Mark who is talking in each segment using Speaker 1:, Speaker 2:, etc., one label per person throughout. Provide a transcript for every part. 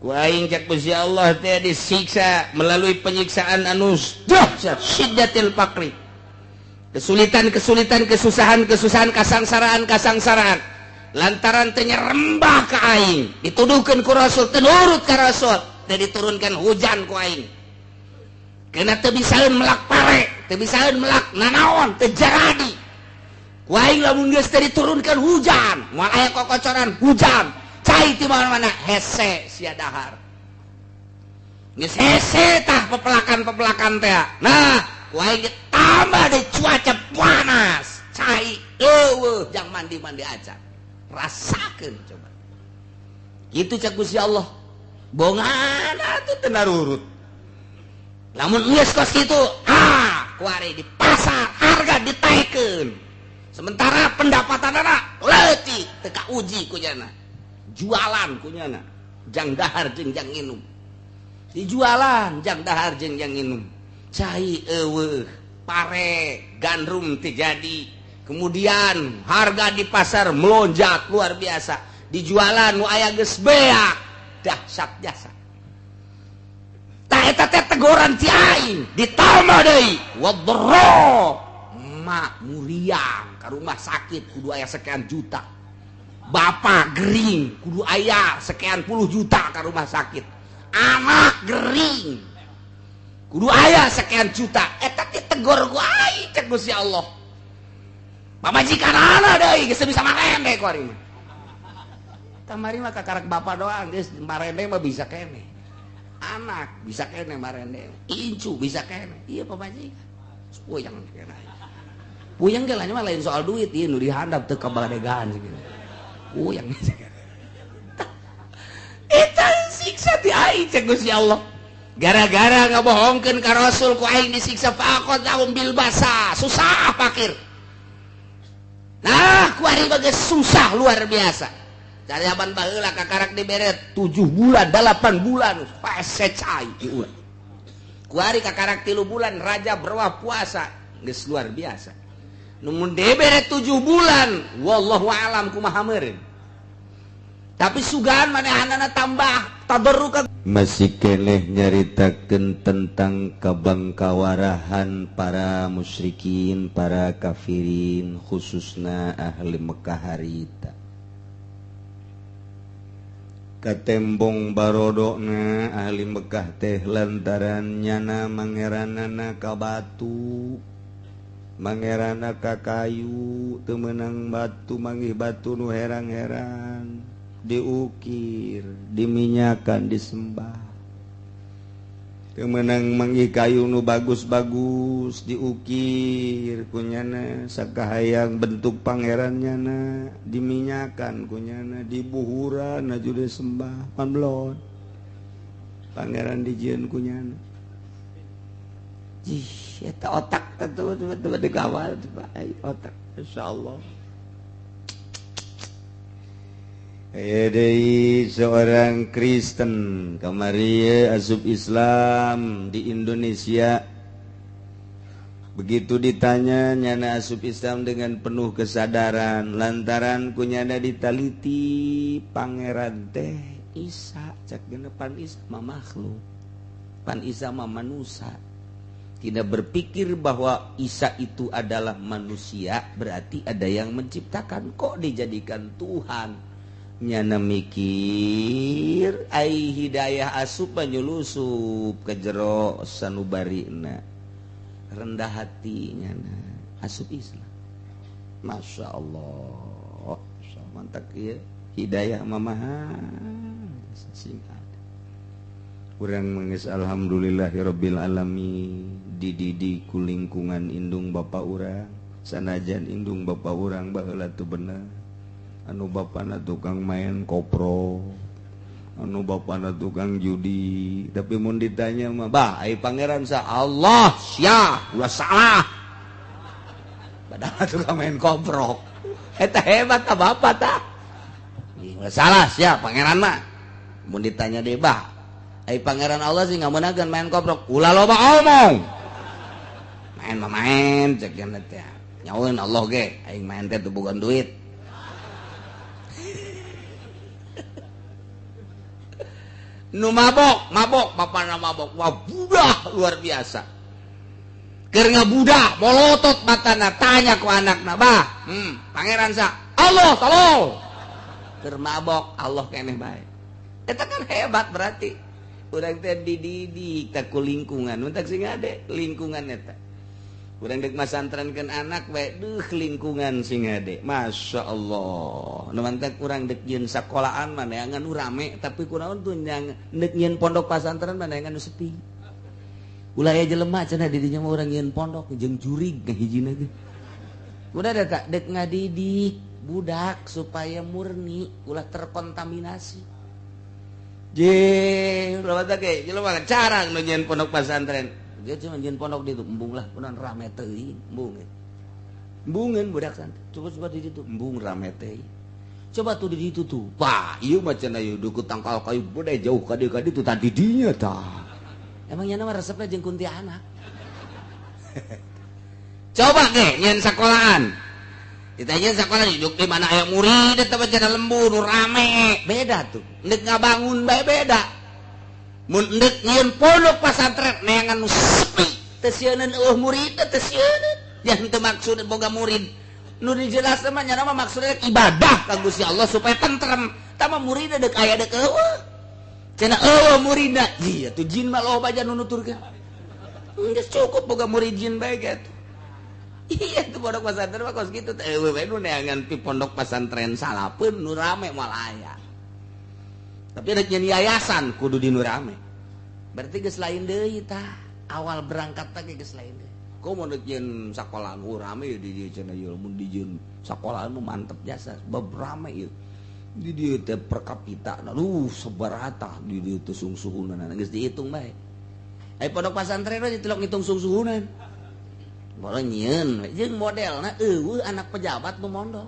Speaker 1: Ku aing cek Gusti Allah teh disiksa melalui penyiksaan anu dahsyat, syiddatil faqri. Kesulitan-kesulitan, kesusahan-kesusahan, kasangsaraan-kasangsaraan lantaran teu nyerembah ka aing, dituduhkeun ku Rasul, teu nurut ka Rasul, teu diturunkan hujan ku aing. Kena teu bisaeun melak pare, teu bisaeun melak nanaon, teu jaradi. Ku aing lamun geus teu diturunkan hujan, moal aya kokocoran hujan. Cai ti mana-mana hese sia dahar. Geus hese tah pepelakan-pepelakan teh. Nah, ku aing tambah deui cuaca panas. Cai eueuh jang mandi-mandi aja. Rasakeun coba. Kitu cek Gusti Allah. Bongana atuh teu narurut. Lamun geus kos kitu, ah, kuari di pasar harga ditaekeun. Sementara pendapatanana leutik teu kauji ku nyana. Jualan kunyana jang dahar jeung jang nginum, dijualan jang dahar jeung jang nginum, cai eueuh pare gandrum teu jadi, kemudian harga di pasar melonjak luar biasa, dijualan nu aya geus beak dahsyat jasa. Tah eta teh teguran ti aing, ditambah deui wadra mak muriang ka rumah sakit kudu aya sekian juta. Bapak gering kudu aya sekian puluh juta ke rumah sakit, anak gering kudu aya sekian juta. Eta ditegor ku aing cek Gusti Allah. Pamajikan anak deui geus bisa marende ku ari mah. Kamari mah kakarak bapak doang geus marende mah bisa kene. Anak bisa kene marende, incu bisa kene. Iya pamajikan. Puyeng kene. Puyeng ge mah lain soal duit ieu nu dihandap teu kabadegaan gitu. Puyeng. Eta siksa ti aing cek Gusti Allah. Gara-gara ngabohongkeun ka Rasul ku aing disiksa faqadahum bil basa, susah fakir. Nah, ku ari bageus susah luar biasa. Zaman baheula kakarak dibere 7 bulan, 8 bulan pase cai diulah. Ku ari kakarak 3 bulan raja berwah puasa geus luar biasa. Numun dibere 7 bulan, wallahu alam kumaha meureun. Tapi sugan manehanana tambah tadarruka.
Speaker 2: Masih keneh nyaritakeun tentang kabangkawarahan para musyrikin, para kafirin, khususna ahli Mekah harita. Katembong barodokna ahli Mekah teh lantaran nyana mangeranana ka batu, mangerana ka kayu, teu meunang batu manggih batu nu herang-herang, diukir, diminyakan, disembah. Teu meunang manggih kayu nu bagus-bagus, diukir kunyana sakahayang bentuk pangeran nyana, diminyakan kunyana, dibuhuran aju disembah, panblon. Pangeran dijieun kunyana. Ih, eta otak tentu betul dikawal otak. Insyaallah. Deui seorang Kristen kamari asup Islam di Indonesia. Begitu ditanya nyana asup Islam dengan penuh kesadaran lantaran kunyana ditaliti pangeran teh Isa cek pan Isa mah makhluk, pan Isa mah manusia. Tidak berpikir bahwa Isa itu adalah manusia, berarti ada yang menciptakan, kok dijadikan Tuhan. Nyana mikir ai hidayah asup penyulusup ke jero sanubarina, rendah hati nyana asup Islam. Masya Allah, mantap ya hidayah mamaha singkat. Urang mangis alhamdulillahirabbil alamin dididik ku lingkungan indung bapa urang, sanajan indung bapa urang baheula teu bener. Anu bapana tukang main kopro, anu bapana tukang judi, tapi mun ditanya mah bah ai pangeran sa Allah sia ulah salah. Padahal tukang main kopro. Eta hebat ta bapak ta. Ulah salah sia pangeran mah. Mun ditanya deh bah ai pangeran Allah sih ngameunangkeun main koprok, ulah loba omong. Main mah main cek teh. Nyaweun Allah ge aing main teh teu boga duit.
Speaker 1: Nu mabok, mabok bapana mabok. Wah budah luar biasa. Keur ngabudah molotot matana tanya ku anakna, "Bah, pangeran sa? Allah, tolong." Keur mabok Allah keneh bae. Eta kan hebat berarti. Urang teh dididik teh ku lingkungan, mun tak sing ade lingkungan eta. Urang deuk masantrenkeun anak bae, duh lingkungan sing ade. Masya Allah. Nu mantak urang deuk nyieun sakolaan mah neangan nu rame, tapi kunaon tuh nyang deuk nyieun pondok pasantren mah neangan nu sepi. Ulah aya jelema cenah di dinya mah urang nyieun pondok jeung jurig ngahijina ge. Udah da tak deuk ngadidik budak supaya murni, ulah terkontaminasi. Je, ulah teh ge jelema carang nu nyieun pondok pasantren. Dia cuma nyieun pondok di itu, embung lah, kunaon rame teuing, embung. Embungeun budak santri. Coba-coba di ditu, embung rame teuing. Coba tuh di ditu tuh. Wah, ieu mah cenah ieu deukeut tangkal kayu gede jauh ka dieu ka ditu tadi dinya tah. Emang nyana mah resepna jeung kuntilanak. Coba ge nyieun sakolaan. Ditanya sekolah duduk di mana aya murid eta mah cenah lembur nu rame. Beda tuh. Endek ngabangun bae beda. Mun endek nyieun pondok pasantren neangan nu sepi, teu sieuneun eueuh murid teu sieuneun. Yang teu maksud boga murid. Nu dijelaskeun mah nyana mah maksudna ibadah ka Gusti Allah supaya tentrem. Tah mah murid deuk aya deuk eueuh. Cenah eueuh muridna. Ieu tuh jin mah loba aja nu nuturkeun. Geus cukup boga murid jin bae gitu. Iya tuh pondok pesantren mah kos kitu teh eueuh we nu neangan pi pondok pesantren salapeun nu rame moal aya. Tapi rek nyeun yayasan kudu di nu rame. Berarti geus lain deui tah. Awal berangkat teh geus lain deui. Komo rek nyeun sakolahan rame di dieu cenah ieu mun di jieun sakolahan mah mantep jasa bab rame ieu. Di dieu teh per kapita aduh sabaraha di dieu teh sungsuhunan geus dihitung bae. Ai pondok pesantren mah ditilok ngitung sungsuhunan. Boleh nyieun jeung modelna eueuh anak pejabat nu mondok.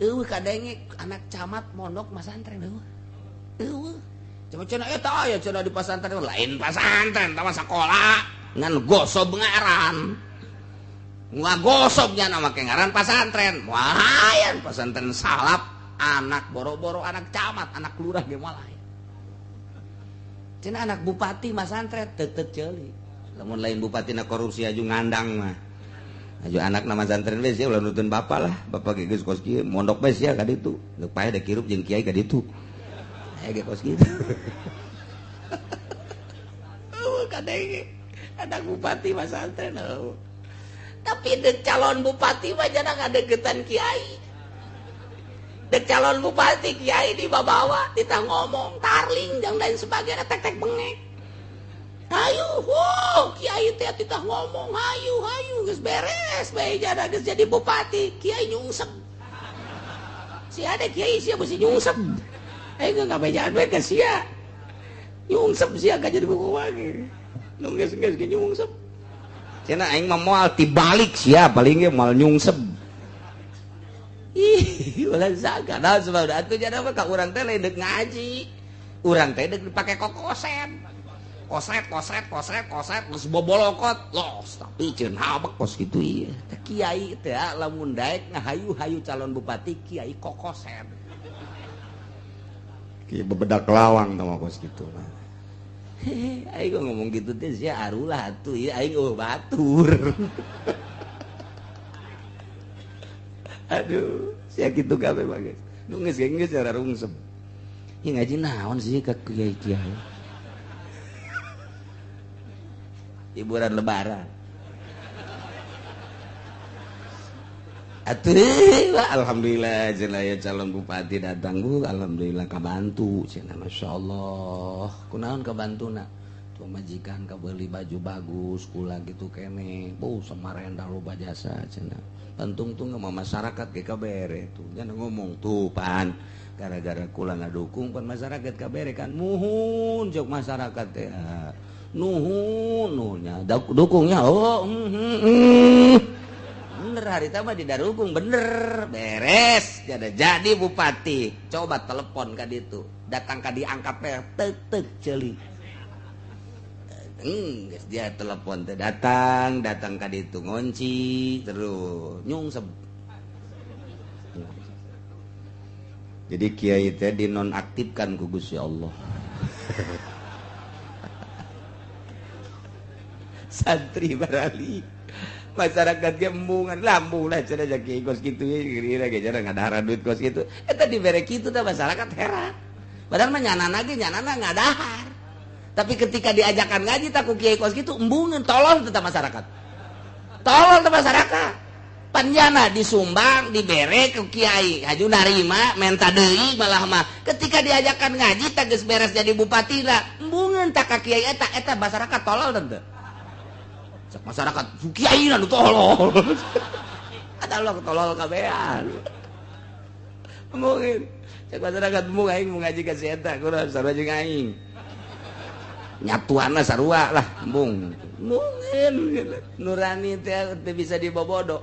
Speaker 1: Eueuh kadenge anak camat mondok masantren eueuh. Eueuh. Coba cenah eta aya cenah di pasantren lain pasantren tah mah sakola ngan gosob ngaran. Ngagosob nya make ngaran pasantren. Wah, aya pasantren salap anak boro-boro anak camat, anak lurah ge moal aya. Cenah anak bupati masantren teu ceuli. Lamun lain bupati na korupsi aju ngandang mah. Aju anak nama santren we sia ulah nutun bapak lah. Bapak ge geus kos kieu mondok bae sia ka ditu. Geus paeh da kirup jeung kiai ka ditu. Aya ge kos kitu. Eueuh kadenge anak bupati mah santren eueuh. Tapi deuk calon bupati mah jangan ngadeukeutan kiai. Deuk calon bupati kiai dibawa ditah ngomong tarling dan lain sebagainya tek-tek bengek. Hayu, wow, kiai teh titah ngomong, hayu, hayu, geus beres, bae jada geus jadi bupati, kiai nyungsep. Si ada kiai sia beusi nyungsep. Aing geus ngabejaan we ka sia. Nyungsep sia ka jadi bupati. Nu geus geus ge nyungsep. Cenah aing mah moal tibalik sia paling ge moal nyungsep. Ih, ulah saga naon sebab atuh jada mah ka urang teh lain deuk ngaji. Urang teh deuk dipake kokosen. Kosret, kosret, kosret, kosret, geus bobolokot. Los, tapi ceun habek kos kitu ieu. Teh kiai teh lamun daek ngahayu-hayu calon bupati kiai kokosen.
Speaker 2: Kiai bebedak lawang tah mah kos kitu mah.
Speaker 1: Hehe, aing ngomong gitu teh sia arulah atuh ieu aing eueuh batur. Aduh, sia kitu kabeh mah geus. Nu geus geus cara rungsep. Ieu ngaji naon sih ka kiai-kiai? Hiburan lebaran. Atuh, alhamdulillah cenah aya calon bupati datang bu, alhamdulillah kabantu cenah masyaallah. Kunaon kabantuna? Tuh majikan kabeuli baju bagus, kula gitu kene. Bu samarenda loba jasa cenah. Tungtung sama masyarakat ge kabere tuh. Jangan ngomong tuh pan gara-gara kula ngadukung pan masyarakat kabere kan muhun jok masyarakat teh. Nuhun nuhunnya dukungnya oh bener hari mah didarukung bener beres jadi bupati coba telepon ka ditu datang ka diangkat tek tek ceuli geus dia telepon teh datang datang ka ditu ngonci terus nyungsep.
Speaker 2: Jadi kiai teh dinonaktifkan ku Gusti Allah. Santri barali masyarakat ge embungan lambung lah cenah kiai kos kitu kira ge cenah ngadahar duit kos kitu eta dibere kitu tah masyarakat heran. Padahal mah nyanana ge nyanana ngadahar. Tapi ketika diajakan ngaji tak ku kiai kos kitu embungan tolol tetap masyarakat. Tolol tetap masyarakat. Panjana disumbang dibere ke kiai haju narima menta deui malah mah ketika diajakan ngaji tah geus beres jadi bupati lah embungan tak ka kiai eta eta masyarakat tolol teu. Cek masyarakat kiai nu tolol. Ada lo tolol kabehan. Mungkin cek masyarakat mung aing mau ngaji ka si eta kurang sarua jeung aing. Nyatuanna sarua lah embung. Mungkin nurani teh teu bisa dibobodo.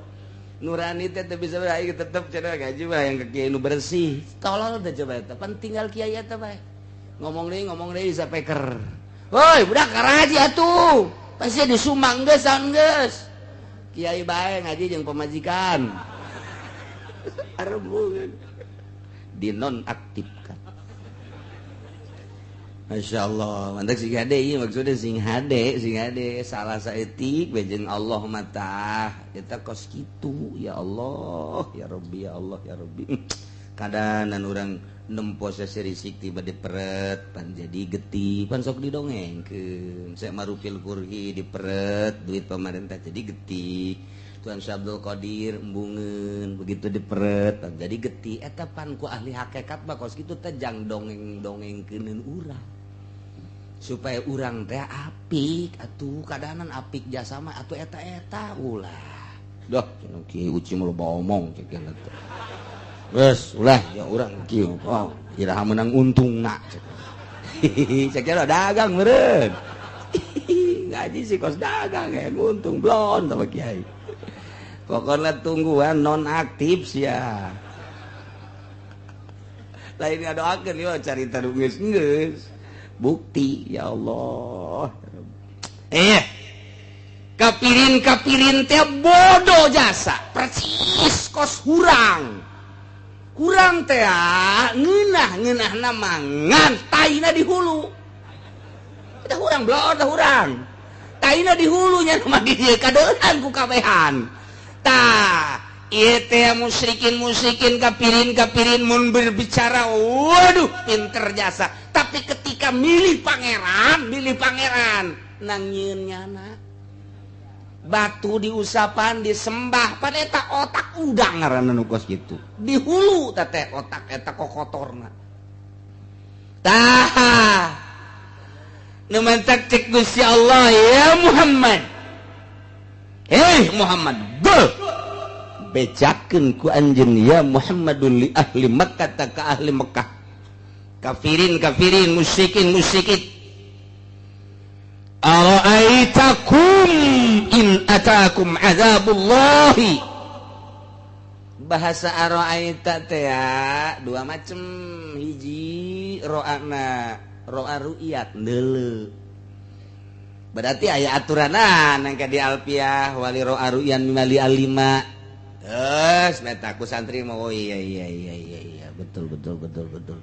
Speaker 2: Nurani teh teu bisa aing tetep cenah ngaji mah yang ke kiai nu bersih. Tolol teh coba eta pan tinggal kiai eta bae. Ngomong deui sapeker. Woi budak karaji atuh. Pasti disumbang geus saun geus. Kiai bae ngaji jeung pamajikan. Arembungan. Dinonaktifkan. Masya Allah, mantap sing hade ieu maksudnya sing hade salah saeutik we jeung Allah mah eta kos kitu ya Allah, ya Rabbi, ya Allah, ya Rabbi. Kadanan urang nempo serisik tiba diperet pan jadi getih pan sok didongengkeun saya marupil kurhi diperet duit pemerintah jadi getih Tuan Syekh Abdul Qadir embungeun begitu diperet pan jadi getih eta pan ku ahli hakikat mah kos kitu teh jang dongeng-dongengkeuneun urang supaya urang teh apik atuh kadanan apik jasa mah atuh eta-eta ulah dah cenah kieu uci mah loba omong cek teh. Wes ulah ya urang kieu oh iraha menang untungna cek. Cek dagang meureun. Ngaji sih kos dagang ya untung blon sama kiai. Pokoknya tungguan nonaktif sia. Lain ngadoakeun ieu carita nu geus-geus. Bukti ya Allah. Kapirin-kapirin teh bodoh jasa, persis kos hurang. Kurang teh ngeunah-ngeunahna mangan taina di hulu. Tah urang blor tah urang. Taina di hulunya mah di dieu kadeuleuhan ku kabehan. Tah, ieu teh musyrikin-musyrikin kapirin-kapirin mun berbicara waduh pinter jasa. Tapi ketika milih pangeran nang nyieun nyana. Batu diusapan disembah pan eta otak udang ngaranna nu kos kitu di hulu teh otak eta kokotorna tah nu mantak cek Gusti Allah ya Muhammad Muhammad go bejakeun ku anjeun ya Muhammadul li ahli Makkah ta ka ahli Makkah kafirin kafirin musyrikin musyrikin ara'aitakum in atakum azabullahi. Bahasa ara'aita teh dua macem. Hiji ro'ana ro'a ru'yat neuleu berarti aya aturanan nang ka di alfiah wali ro'a ru'yan mimali alima. Terus meta ku santri mah oh iya iya iya iya iya betul betul betul betul.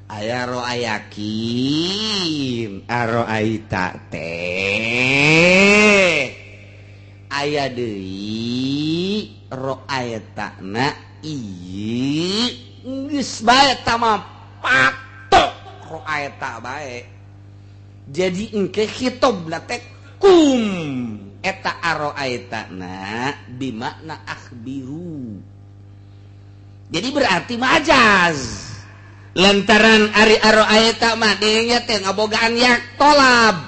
Speaker 2: Aya ro'a yakin ara'aita teh aya deui ro'aita na ieu geus bae ta mah patok ro'aita bae jadi engke khitobna teh kum eta ara'aita na bimakna akhbiru jadi berarti majaz lantaran ari ara'aita mah dirinya teh ngabogaan yak tolab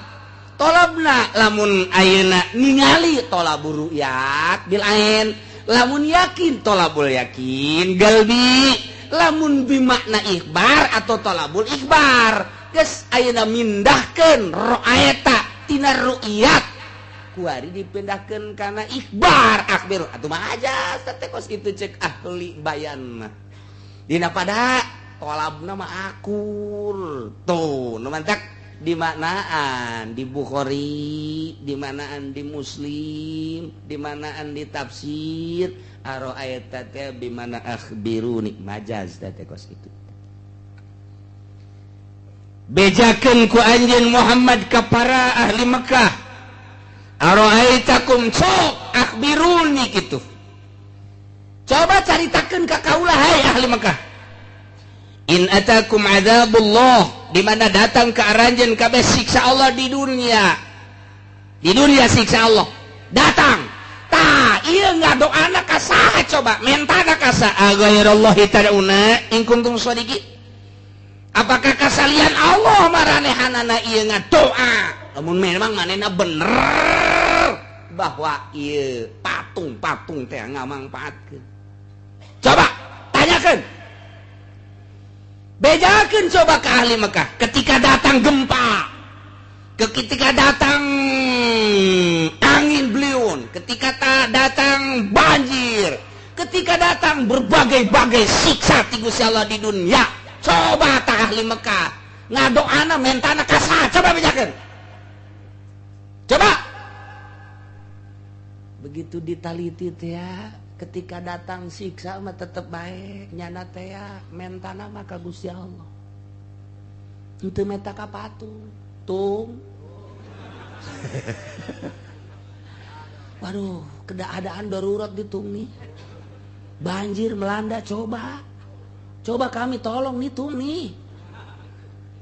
Speaker 2: tolabna lamun ayeuna ningali tolabur ru'yat bil ain lamun yakin tolabul yakin galbi lamun bimakna ikhbar atau tolabul ikhbar geus ayeuna mindahkeun ra'aita tina ru'yat kuari dipindahkeun kana ikhbar akhbir atuh mah aja teh kos kitu cek ahli bayan mah dina pada tolabna mah akur tuh nu mantak dimaknaan di Bukhari, dimaknaan di Muslim, dimaknaan di tafsir ara'aita teh bimana akhbiruni majaz teh kos kitu.
Speaker 1: Bejakeun ku anjeun Muhammad ka para ahli Mekah, "Araaitakum, sok akhbiruni," kitu, "coba caritakeun ka kaula, hai ahli Mekah, in atakum adzabullah," di mana datang ke aranjeun kabeh siksa Allah di dunia. Di dunia siksa Allah datang. Tah, ieu ngadoana ka saha coba? Mentana ka saha? "Aghairallahi tad'una in kuntum shadiqin." Apakah kasalian Allah maranehanana ieu ngadoa, lamun memang manehna bener bahwa ieu patung-patung teh ngamangpaatkeun? Coba tanyakeun, bejakeun coba ke ahli Mekah, ketika datang gempa, ketika datang angin beliung, ketika datang banjir, ketika datang berbagai-bagai siksa ti Gusti Allah di dunia, coba tak ahli Mekah ngadoana mentana ka saha? Coba bejakeun, coba. Begitu ditaliti teh ya, ketika datang siksa mah tetep bae nyana teh ya mentana mah ka Gusti Allah, henteu menta ka patung tung. Waduh, keadaan darurat ditung nih, banjir melanda, coba coba kami tolong nih tung nih.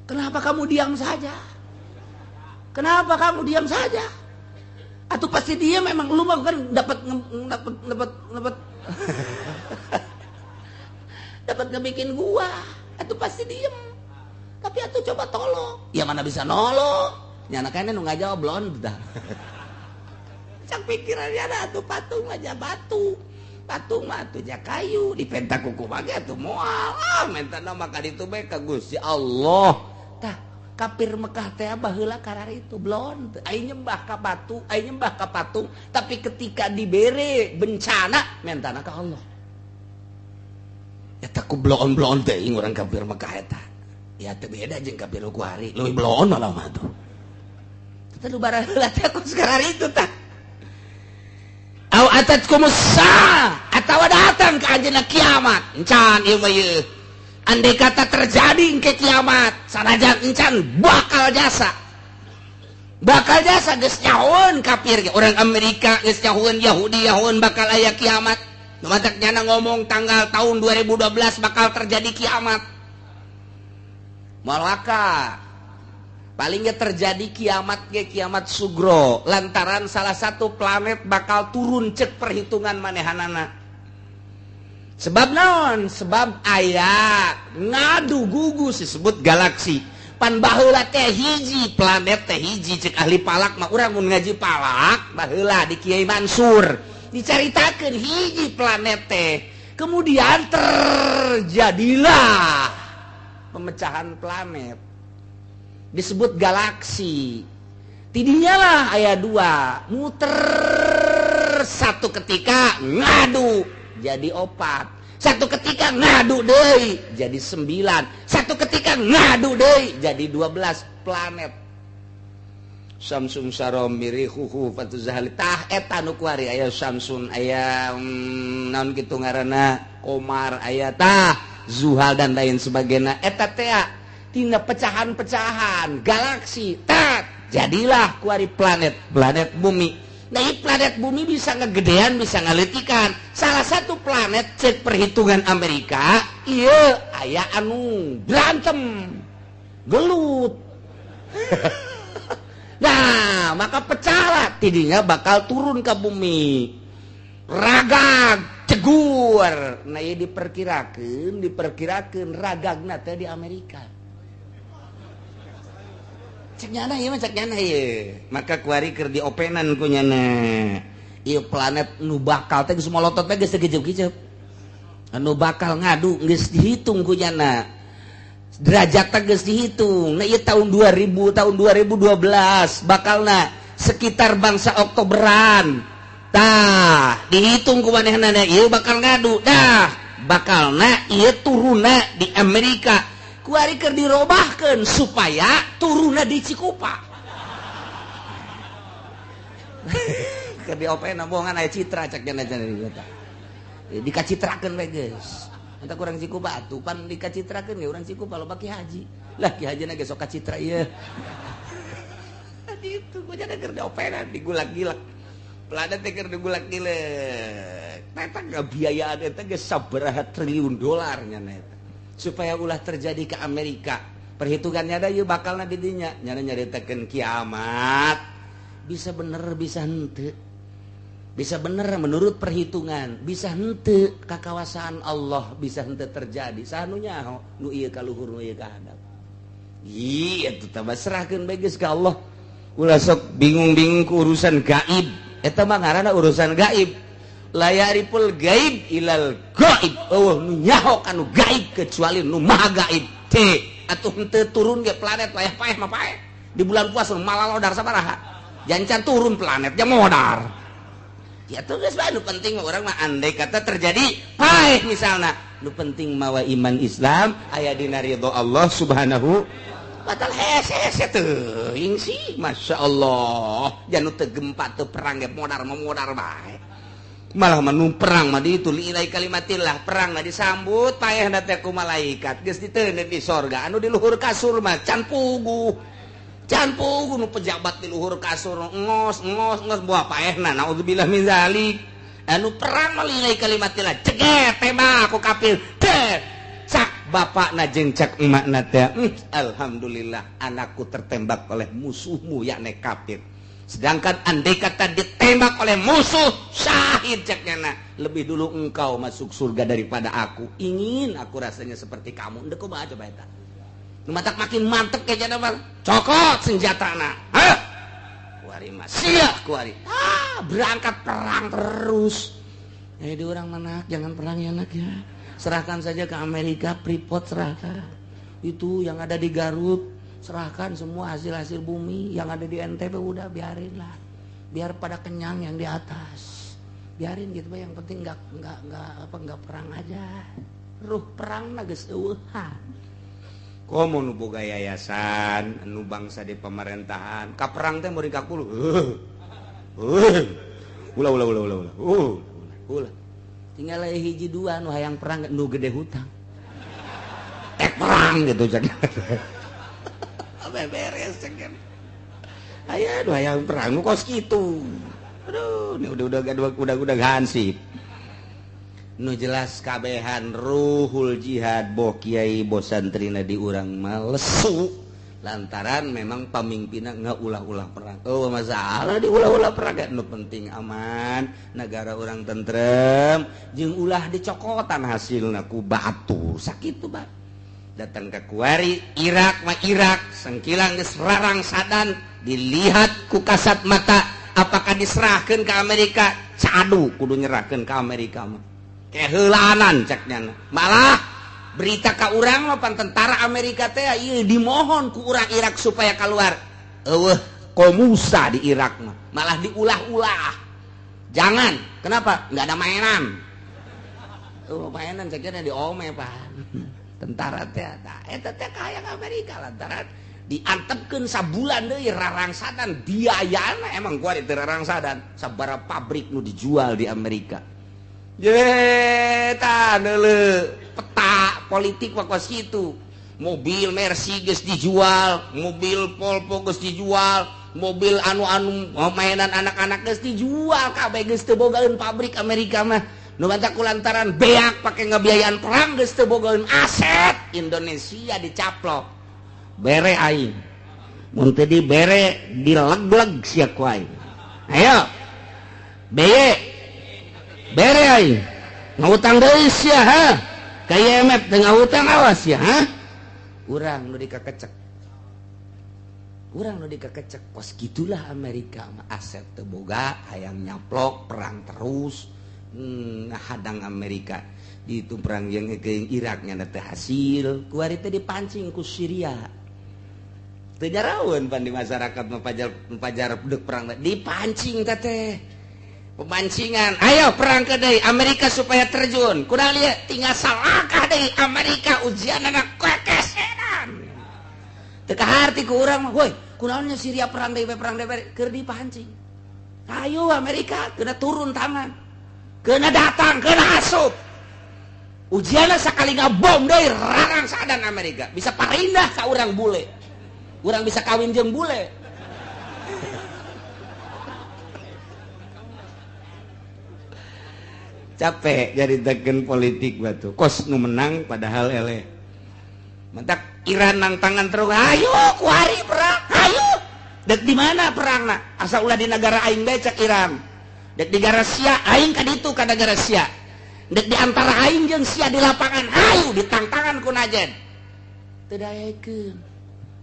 Speaker 1: Kenapa kamu diam saja? Kenapa kamu diam saja? Atau pasti dia memang lu mah kan dapat dapat dapat dapat dapat ngebikin gua, atau pasti diem. Tapi atuh coba tolong. Ya mana bisa nolong? Nyana kayaknya nu ngajawab blon dah. Cak pikirannya ada atuh patung aja batu. Patung mah atuh ja kayu, dipenta kuku mah atuh moal. Ah, minta mah ka ditu bae ka Gusti Allah. Tah, kafir Mekah teh baheula karar itu blon. Ai nyembah ka batu, ai nyembah ka patung, tapi ketika dibere bencana mentana ka Allah. Eta ku bloon-bloon teh urang kafir Mekah eta. Ya teu beda jeung kafir ku hari, leuwih bloon malah mah tuh. Teh nu baheula teh ku sekarang itu tah. Au atatkumus saah, atawa datang ke anjeunna kiamat. Encan ieu mah ieu. Andai kata terjadi ke kiamat, sanajan encan bakal jasa. Bakal jasa geus nyahoeun kafir ge. Orang Amerika geus nyahoeun, Yahudi nyahoeun bakal aya kiamat. Nu matak nyana ngomong tanggal tahun 2012 bakal terjadi kiamat. Malaka palingnya terjadi kiamat ge kiamat sugro lantaran salah satu planet bakal turun cek perhitungan manehanana. Sebab naon? Sebab aya ngadu gugus disebut galaksi. Pan baheula teh hiji planet teh hiji cek ahli falak mah. Urang mun ngaji falak baheula di Kiai Mansur dicaritakeun hiji planet teh, kemudian terjadilah pemecahan planet disebut galaksi. Tidinya lah aya dua muter, satu ketika ngadu jadi opat, satu ketika ngadu deui jadi 9, satu ketika ngadu deui jadi 12 planet. Samsun sarom mirihuhu fatuzahali. Tah eta nu kuari aya Samsun, aya naon kitu ngaranna, Komar, aya tah Zuhal dan lain sebagainya. Eta teh tina pecahan-pecahan galaksi tak jadilah kuari planet planet bumi. Nah, ini planet bumi bisa ngegedean, bisa ngaleutikan. Salah satu planet cek perhitungan Amerika iya aya anu berantem gelut. Nah, maka pecahlah, tidinya bakal turun ke bumi ragag cegur. Nah, ini diperkirakan ragagna teh di Amerika. Cek nyana ieu mah, cek nyana ieu. Maka kuari keur diopenan ku nyana ieu planet nu bakal teh geus molotot teh geus gejep-gejep, anu bakal ngadu geus dihitung ku nyana, derajat teh geus dihitung. Nah, ieu tahun 2000, tahun 2012 bakalna sekitar bangsa Oktoberan. Tah, dihitung ku manehna ieu bakal ngadu dah, bakalna ieu turunna di Amerika. Kuari keur dirobahkeun supaya turunna di Cikupa. Keur diopenan bohongan aya citra cek cenah cenah di kota. Dikacitrakeun we geus. Eta kurang Cikupa atuh pan dikacitrakeun ge urang Cikupa loba ki haji. Lah, Ki Haji ge sok kacitra ieu. Itu gua jadi keur diopenan, digulak-gilak. Planet teh keur digulak-gilek. Eta ngabiayaan eta geus sabaraha triliun dolar nya eta. Supaya ulah terjadi ke Amerika. Perhitungannya ada ieu bakalna di dinya. Nyana nyaritakeun kiamat. Bisa bener, bisa henteu. Bisa bener menurut perhitungan, bisa henteu kakawasaan Allah, bisa henteu terjadi. Saha nu nyaho nu ieu ka luhur, nu ieu ka handap? Iya, itu tambah serahkeun bae geus ka Allah. Ulah sok bingung-bingung ku urusan gaib. Eta mah ngaranna urusan gaib. La ya'riful gaib ilal gaib. Euweuh nu nyaho kanu gaib kecuali nu maha gaib. Teh, atuh henteu turun ge planet wayah paeh mah paeh. Di bulan puasa malalodar sabaraha. Jancan turun planet ja modar. Ya tuh geus bae, nu penting mah urang mah andai kata terjadi paeh misalna, nu penting mawa iman Islam aya dina ridho Allah Subhanahu batal. Hese hese teuing sih, Masya Allah, janu teu gempa, teu perang ge modar mah modar bae. Malah mah perang mah di itu li'ilai kalimatillah, perang mah disambut paehna teh ku malaikat, geus diteundeun di sorga. Anu di luhur kasur mah can puguh, can puguh. Nu pejabat di luhur kasur ngos ngos ngos buah paehna, naudzubillah min zalik. Anu perang mah li'ilai kalimatillah, ceget tembak ku kafir teh, cak bapakna jeung cak emakna teh, "Alhamdulillah anakku tertembak oleh musuhmu, yakni kafir." Sedangkan andai kata ditembak oleh musuh syahid, caknya lebih dulu engkau masuk surga daripada aku, ingin aku rasanya seperti kamu. Ndek kumaha coba eta nu matak makin mantep kayaknya mah, cokot senjatana, hah, kuari mah sia kuari, ah, berangkat perang terus. Eh, di orang mana, jangan perang ya, Nak, ya. Serahkan saja ke Amerika, Freeport serahkan itu yang ada di Garut, serahkan semua hasil-hasil bumi yang ada di NTB. Udah, biarin lah, biar pada kenyang yang di atas, biarin gitu. Yang penting nggak apa, nggak perang aja. Ruh perang geus eueuhan. Komo nu boga yayasan, nu bangsa di pemerintahan, ka perang teh muring kakulu. Ulah, ulah, ulah, ulah, ulah. Ulah. Tinggal hiji dua nu hayang perang, nu gede hutang. Tek perang gitu cek. Beres cek. Aya nu hayang perang nu kos kitu. Aduh, ini udah hansip. Nu jelas kabehan ruhul jihad, boh kiai boh santrina di urang mah lesu lantaran memang pemimpinna nggak ulah-ulah perang. Oh, masalah di ulah-ulah perang, nu penting aman, negara urang tentrem, jeung ulah dicokotan hasilna ku batur. Sakitu ba datang ke kuari Irak mah, Irak sengkilang geus rarangsadan, dilihat ku kasat mata. Apakah diserahkan ke Amerika? Cadu kudu nyerahkan ke Amerika mah keheulanan ceknya. Malah berita ka urang mah pan tentara Amerika teh ieu dimohon ku urang Irak supaya keluar. Eueuh komusa di Irak mah, malah diulah-ulah, jangan. Kenapa? Nggak ada mainan. Oh, mainan ceknya di ome pan tentara teh. Tah, eta teh kaya Amerika lantaran diantepkeun sabulan deui rarangsadan biayana. Emang gua di rarangsadan sabaraha pabrik nu dijual di Amerika. Ye, tah peta politik waktu itu mobil Mercy geus dijual, mobil Volvo geus dijual, mobil anu-anu mainan anak-anak geus dijual kabeh. Geus teu bogaeun pabrik Amerika mah. Nu matak lantaran beak pake ngebiayaan perang, geus teu bogaeun aset. Indonesia dicaplok, bere aing, mun teu dibere dileg-leg sia ku aing. Ayo beye, bere aing. Ngutang deui sia, ha, ka IMF teu ngutang, awas ya, ha. Urang nu dikakecek, urang nu dikakecek. Kos gitulah Amerika mah, aset teu boga, hayang nyaplok, perang terus, ngahadang Amerika. Di itu perang yang ke Irak nya teh hasil kuari teh dipancing ku Syria. Teu jaraweun pan di masyarakat mapajar mapajar deuk perang, dipancing teh, pemancingan, ayo perang ke deui Amerika supaya terjun. Kurang lihat tinggal salakah deui Amerika ujian anak kekesenan teu kaharti ku urang mah. Woi, kunaonnya Syria perang deui, perang deui? Keur dipancing, ayo Amerika kena turun tangan, kena datang, kena asup. Ujianna sakali ngabom deui rarang sadan Amerika. Bisa parindah ka urang bule. Urang bisa kawin jeung bule.
Speaker 2: Capek jadi teken politik batu. Kos nu menang padahal eleh.
Speaker 1: Mentak Iran nang tangan terus, ayo kuari perang, ayo. Dek di mana perangna? Asa ulah di negara aing bae cek Iran. Dek di negara Sia, aing ka ditu ka negara Sia. Dek di antara aing jeung sia di lapangan, ayo ditangtangan ku najen. Teu daekeun.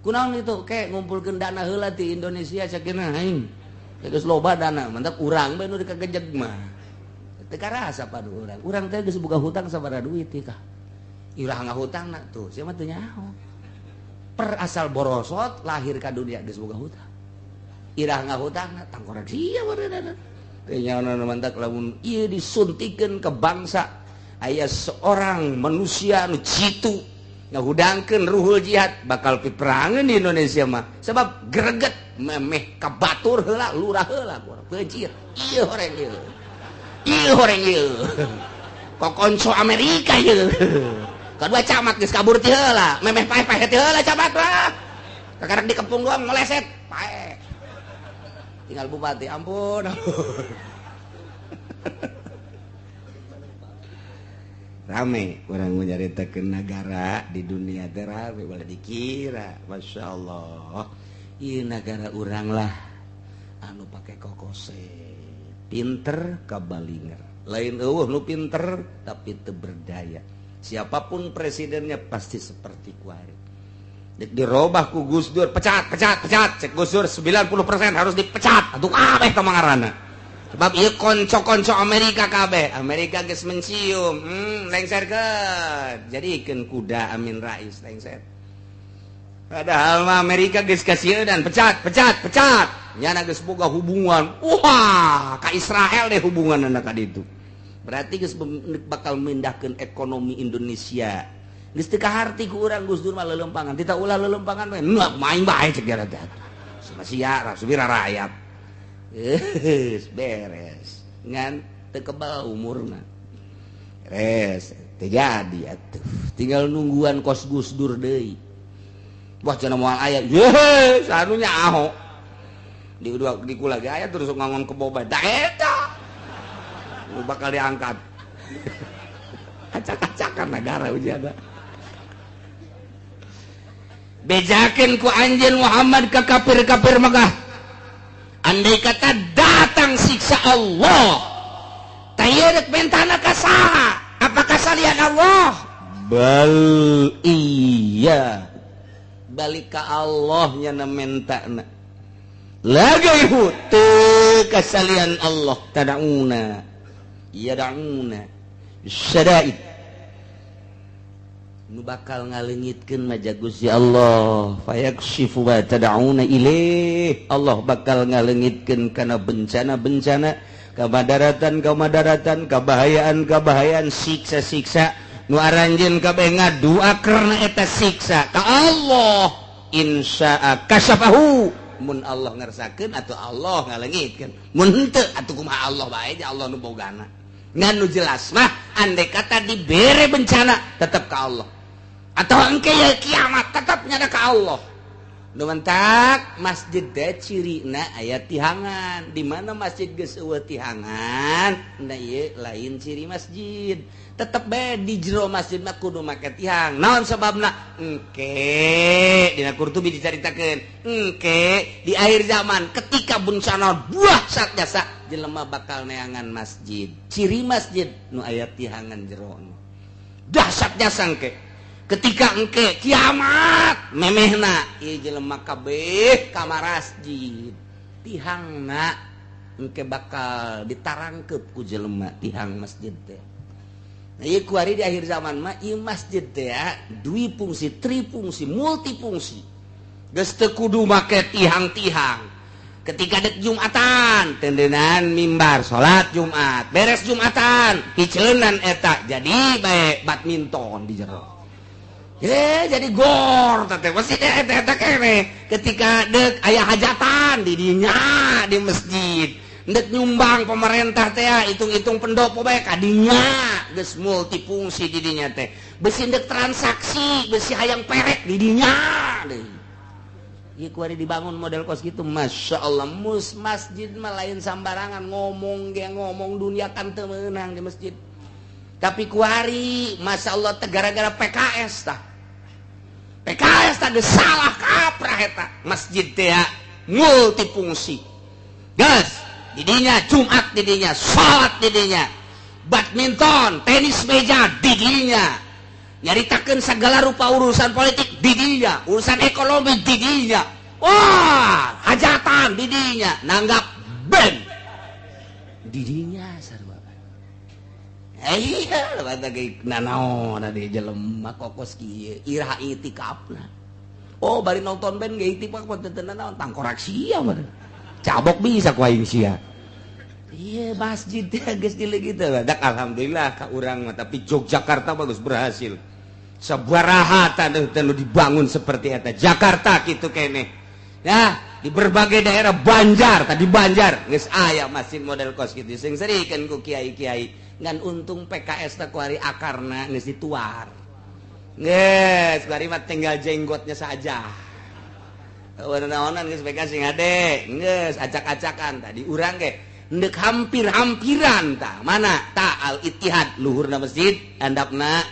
Speaker 1: Kunaon itu? Ke ngumpulkeun dana heula ti Indonesia sakeuna aing. Geus loba dana, mentak urang bae nu dikagejeg mah. Teu karasa padu urang. Urang teh geus boga hutang sabaraha duit teh kah. Irah ngahutangna tuh, sia mah teu nyaho. Per asal borosot lahir ka dunia geus boga hutang. Irah ngahutangna tangkorek sia bareunana. Teu nyaho mantak lamun ieu disuntikeun ke bangsa aya seorang manusia nu jitu ngahudangkeun ruhul jihad bakal piperangeun di Indonesia mah. Sebab greget memeh ka batur heula lurah heula beucir. Ieu horeng ieu. Ieu horeng ieu. Kokonco Amerika ieu. Kedua camat geus kabur ti heula, memeh paeh-paeh ti heula camat lah. Kakarek dikepung doang meleset, paeh. Tinggal bupati, ampun, ampun.
Speaker 2: Rame urang nyaritakeun nagara di dunia teh rame boleh dikira, Masya Allah.
Speaker 1: Ieu nagara urang lah anu pake kokose. Pinter kabalinger. Lain eueuh nu pinter tapi teu berdaya. Siapapun presidennya pasti seperti kuari. Dirobah ku Gus Dur, pecat, pecat, pecat. Cek Gus Dur 90% harus dipecat. Atuh kabeh teh mangarana.
Speaker 2: Sebab ieu konco-konco Amerika kabeh. Amerika geus mencium, lengserkeun. Jadikeun kuda Amin Rais lengser. Padahal mah Amerika geus kasieun pecat, pecat, pecat. Nyana geus boga hubungan. Wah, ka Israel deh hubunganna ka ditu.
Speaker 1: Berarti geus bakal mindahkeun ekonomi Indonesia. Geus teu kaharti ku urang Gus Dur mah lelempangan. Tita ulah lelempangan we. Nah, main bae cek dia teh. Sia subira rakyat. Geus beres. Ngan teu kebal umurna. Beres, teu jadi atuh. Tinggal nungguan kos Gus Dur deui. Wah cenah moal aya. Ye, sanunya Ahok. Di dua di kula ge aya terus ngangon kebo bae. Da eta. Lu bakal diangkat. Acak-acakan negara ujian.
Speaker 2: Bejakeun ku anjeun Muhammad ka kafir-kafir Mekah. Andai kata datang siksa Allah, teh rek mentana ka saha? Apakah salian Allah?
Speaker 1: Bal iya. Balik ka Allah nya mentana.
Speaker 2: Lagi teu kasalian Allah tadauna.
Speaker 1: Yada'una syada'id nu bakal ngaleungitkeun mah Gusti Allah fayakshifu ma tad'una ilaih. Allah bakal ngaleungitkeun kana bencana-bencana, kamadaratan-kamadaratan, kabahayaan-kabahayaan, siksa-siksa nu aranjeun kabeh ngadua karena eta siksa ka Allah. Insya'a kasyafahu,
Speaker 2: mun Allah ngersakeun atau Allah ngaleungitkeun, mun henteu atuh kumaha Allah bae, Allah nu bogana.
Speaker 1: Ngan nu jelas mah andai kata dibere bencana tetap ke Allah, atau engke ya kiamat tetap nyada ke Allah. Nu mentak masjid teh cirina aya tihangan. Di mana masjid geus eueuh tihangan, nah ieu lain ciri masjid. Tetep bae di jero masjid mah kudu make tihang. Naon sababna? Engke dina Qurtubi dicaritakeun, engke di akhir zaman ketika bencana dahsyat jasa jelema bakal neangan masjid. Ciri masjid nu aya tihangan jero. Dahsyat jasa engke. Ketika engke kiamat memehna ieu jelema kabeh ka masjid. Tihangna engke bakal ditarangkeup ku jelema tihang masjid teh. Nah, ieu kuari di akhir zaman mah ieu masjid teh dui fungsi, trifungsi, multifungsi. Geus teu kudu make tihang-tihang. Ketika dek Jumatan, tendenan mimbar salat Jumat, beres Jumatan, hiceunan eta jadi bae badminton di jero. Jadi gor teh masih eta kene. Ketika dek aya hajatan di dinya di masjid. Ndek nyumbang pemerintah teh hitung-hitung pendopo bae kadinya geus multifungsi didinya teh. Besi ndek transaksi, besi hayang perek didinya deui. Ieu kuari dibangun model kos gitu, Masya Allah. Mus masjid mah lain sambarangan ngomong ge ngomong dunia kan teu meunang di masjid. Tapi kuari Masya Allah teh gara-gara PKS tah. PKS tah geus salah kaprah eta. Masjid teh multifungsi. Geus didinya Jumat didinya, salat didinya, badminton, tenis meja didinya. Nyaritakeun segala rupa urusan politik didinya, urusan ekonomi didinya. Wah, hajatan didinya, nanggap band didinya sarua. Iya, mata ge nanaon di jelema kokos kieu, iraha itikafna. Oh, bari nonton band ge itikaf mah teu nanaon, tangkorak sia mah. Cabok bisa ku aing sia. Iya, masjid teh geus dileugit teh. Dak alhamdulillah ka urang mah, tapi Yogyakarta bagus berhasil. Sabaraha taneuh teh nu dibangun seperti eta. Jakarta kitu keneh. Nah, di berbagai daerah Banjar, tadi Banjar geus aya masjid model kos kitu. Sing serikeun ku kiai-kiai. Ngan untung PKS teh kuari akarna geus dituar. Geus kuari mah tinggal jenggotnya saja. Naonan geus PKS sing hade, geus acak-acakan tadi urang ge ndek hampir-hampiran tah. Mana? Ta Al Ittihad luhurna masjid, handapna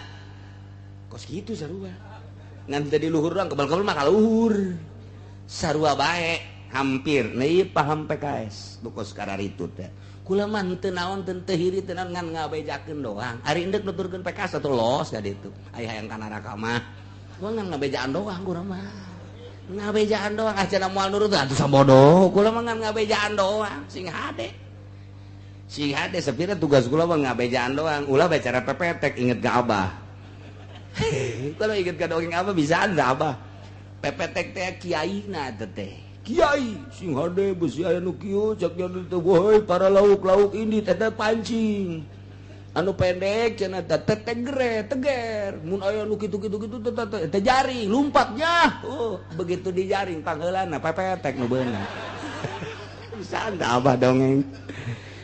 Speaker 1: kos kitu sarua. Ngan teu di luhur doang, kebal-kebal mah ka luhur. Sarua bae hampir. Nah ieu paham PKS nu kos kararitu teh. Kula mah henteu naon teu hiri teu naon ngan ngabejakeun doang. Ari endek nuturkeun PKS atuh los ka ditu. Aya hayang ka neraka mah. Gua ngan ngabejaan doang urang mah. Ngabejaan doang ah cenah moal nurut atuh sabodoh. Kula mah ngan ngabejaan doang sing hade. Sing hade sepira tugas kula mah ngabejaan doang. Ulah bicara pepetek inget ka abah. Kalau inget ka dongeng abah bisa anda abah. Pepetek teh kiaina teh. Kiai sing hade besi aya nu kieu cak nya teh woi para lauk-lauk ini teh pancing. Anu pendek cenah teh tegere teger mun aya nu kitu-kitu kitu teh teh jaring lumpatnya. Oh, begitu dijaring pangheulana pepetek nu beunang. Bisa anda abah dongeng.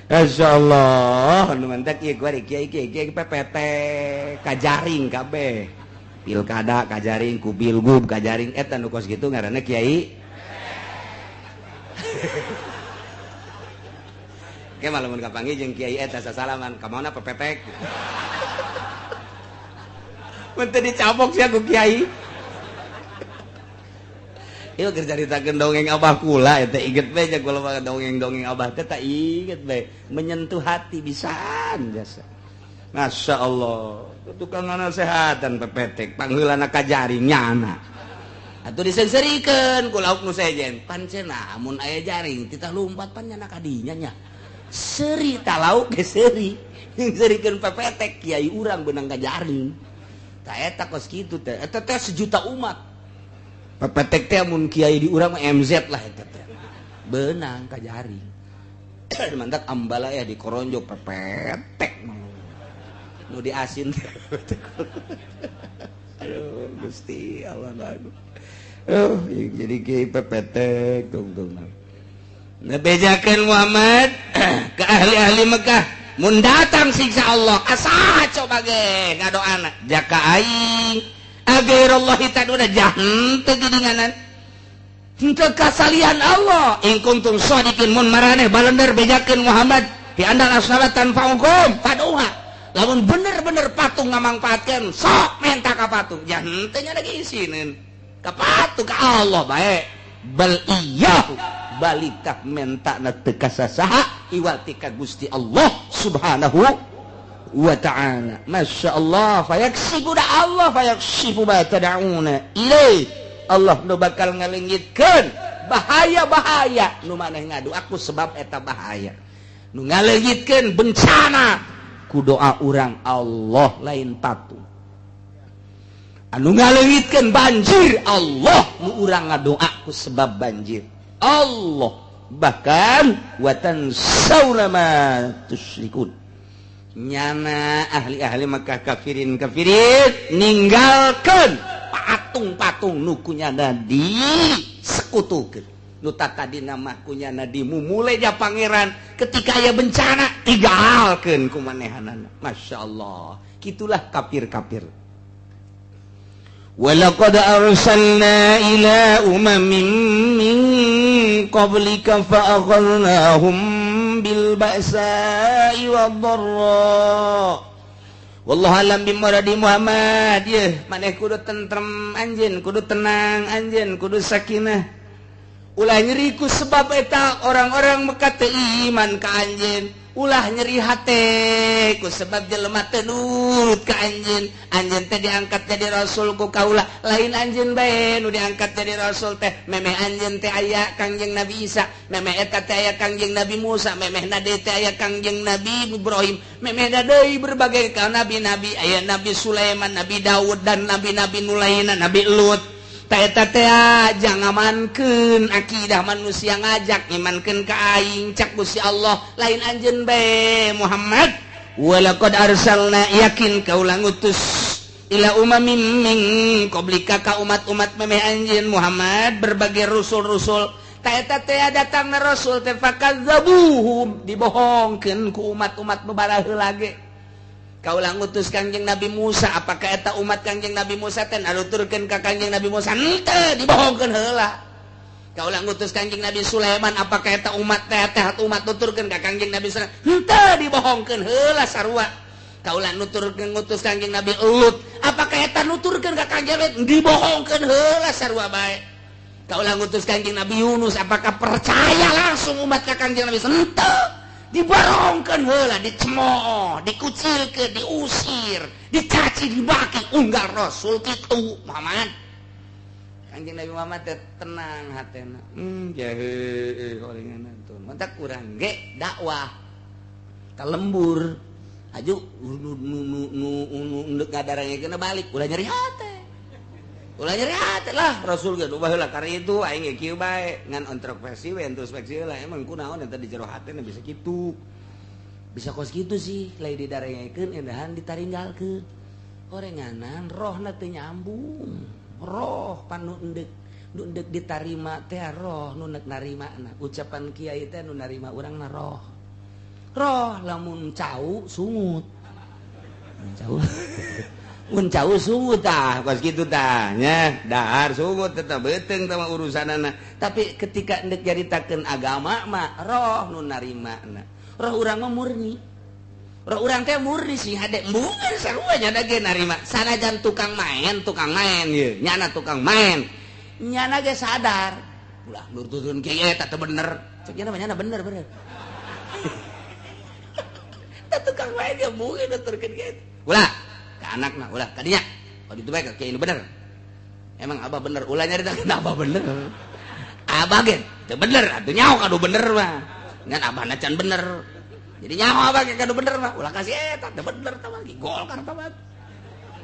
Speaker 1: Masyaallah, nu mantak ieu kuari kiai kiai kiai pepetek kajaring kabeh. Pilkada kajaring ku bilgub kajaring eta nu kos kitu ngaranna kiai. Ke malamun kapanggih jeung kiai eta sasalaman, ka mana pepetek? Mun teu dicabok sia ku kiai. Ieu keur caritakeun dongeng abah kula eta inget bae nya kula mah dongeng-dongeng abah teh tak inget bae, menyentuh hati pisan jasa. Masya Allah, tukang nasehatan pepetek pangheulana ka jaring nyana. Atuh diseungseurikeun ku lauk nu sejen, pan cenah mun aya jaring titah lumpat pan nyana ka dinya nya. Seuri ta lauk ge seuri. Nyeungseurikeun pepetek kiai urang beunang ka jaring. Ta eta kos kitu teh, eta teh sejuta umat. Pepetek teh mun kiai di urang mah MZ lah eta teh. Beunang ka jaring. Mantak ambala ya dikoronjo pepetek nu diasin. Aduh Gusti Allah lagu. Oh, jadi kiai pepetek tungtung. Nebejakeun Muhammad ke ahli-ahli Mekah, mun datang siksa Allah, asa coba ge ngadoana jaka aing agairullahi taduna jahan teu geuninganan. Henteu kasalian Allah in kuntum shadiqin mun maraneh balender bejakeun Muhammad di andal asnama tanfa'ukum paduha. Lamun bener-bener patung ngamangpaatkeun sok menta ka patung jahan teu nya lagi isineun ka patung ka Allah bae bal iyyahu balik tak menta na teu ka sasaha iwal ti ka Gusti Allah Subhanahu wa ta'ala. Masya Allah fayaksifu da Allah fayaksifu ma tad'una ilaih. Allah nu bakal ngalengitkeun bahaya-bahaya nu maneh ngadu aku sebab eta bahaya nu ngalengitkeun bencana ku doa urang Allah lain patung anu ngalengitkeun banjir Allah nu urang ngadoa ku sebab banjir Allah. Bahkan wa tansawna ma tusyrikun nyana ahli-ahli Mekah kafirin kafirin ninggalkeun patung-patung nu kunyana di sekutukeun. Nu tadina mah kunyana dimumule ja pangeran, ketika aya bencana tinggalkeun ku manehanana. Masya Allah, gitulah kafir-kafir. Walaqad arsalna ila umamin min qablika fa akhadnahum bil ba'sa'i wad dharra. Wallahu alam bimuradi Muhammad. Yeuh, maneh kudu tentrem anjeun, kudu tenang anjeun, kudu sakinah. Ulah nyeri ku sebab eta orang-orang Mekah teu iman ka anjeun. Ulah nyeri hate ku sebab jelema teu nurut ka anjeun. Anjeun teh diangkat jadi rasul ku kaula, lain anjeun bae nu diangkat jadi rasul teh. Memeh anjeun teh aya Kangjeng Nabi Isa, memeh eta teh aya Kangjeng Nabi Musa, memeh deui teh aya Kangjeng Nabi Ibrahim, memeh deui berbagai ka nabi-nabi, aya Nabi Sulaiman, Nabi Daud, dan nabi-nabi nu lainna, Nabi Lut. Eta teh jangan ngamankeun akidah manusia, ngajak imankeun ka aing cak Gusti Allah, lain anjeun bae Muhammad. Walaqad arsalna, yakin kaula ngutus, ila umamin min qablika, ka umat-umat memeh anjeun Muhammad, berbagai rasul-rasul. Ta eta teh datangna rasul teh fakadzabuhum, dibohongkeun ku umat-umat bebaraheula ge. Kaula ngutus Kangjeng Nabi Musa, apakah eta umat Kangjeng Nabi Musa teh anuturkeun ka Kangjeng Nabi Musa? Henteu, dibohongkeun heula. Kaula ngutus Kangjeng Nabi Sulaiman, apakah eta umat teh teh umat nuturkeun ka Kangjeng Nabi Sulaiman? Henteu, dibohongkeun heula sarua. Kaula nuturkeun ngutus Kangjeng Nabi Lut, apakah eta nuturkeun ka Kangjeng Lut? Dibohongkeun heula sarua bae. Kaula ngutus Kangjeng Nabi Yunus, apakah percaya langsung umat ka Kangjeng Nabi? Henteu, diborongkeun heula, dicemooh, dikucilkeun, diusir, dicaci, dibaki, unggal rasul kitu Muhammad. Kanjeng Nabi Muhammad teh tenang hatena. Jahe horengan tuh. Mantak urang ge dakwah ka lembur. Aju nu nu nu nu nu ndek ngadarangekeun balik ulah nyeri hate. Ulah nyeri hate lah, rasul ge baheula kari itu aing ge kieu bae ngan introspeksi we, introspeksi lah, emang kunaon eta di jero hatena bisa kitu. Bisa kos kitu sih, lain didarengekeun endahan ditaringgalkeun. Horenganan rohna teu nyambung. Roh pan nu endek, nu endek ditarima teh roh nu nek narimana. Ucapan kiai teh nu narima urangna roh. Roh lamun cau sungut. Cau. Mun cau sungut tah, kos kitu tah nya, dahar sungut tetep beuteung tah mah urusanana. Tapi ketika endek nyaritakeun agama mah roh nu narimana. Roh urang mah murni. Roh urang teh murni sih hade embungan sarua nya ge narima. Sanajan tukang main ye, nyana tukang main. Nyana ge sadar. Ulah nurutkeun kieu eta teu bener. Cek nyana mah nyana bener bener. Tah tukang main ge mungkin nuturkeun kieu. Ulah ka anakna, ulah kadinya. Oh ditu bae ka kieu bener. Emang abah bener, ulah nyaritakeun abah bener. Abah ge teu bener atuh nyaho kadu bener mah. Ngan abahna can bener. Jadi nyaho abah ge kadu bener mah, ulah kasih eta teu bener tah mah Golkar tah mah.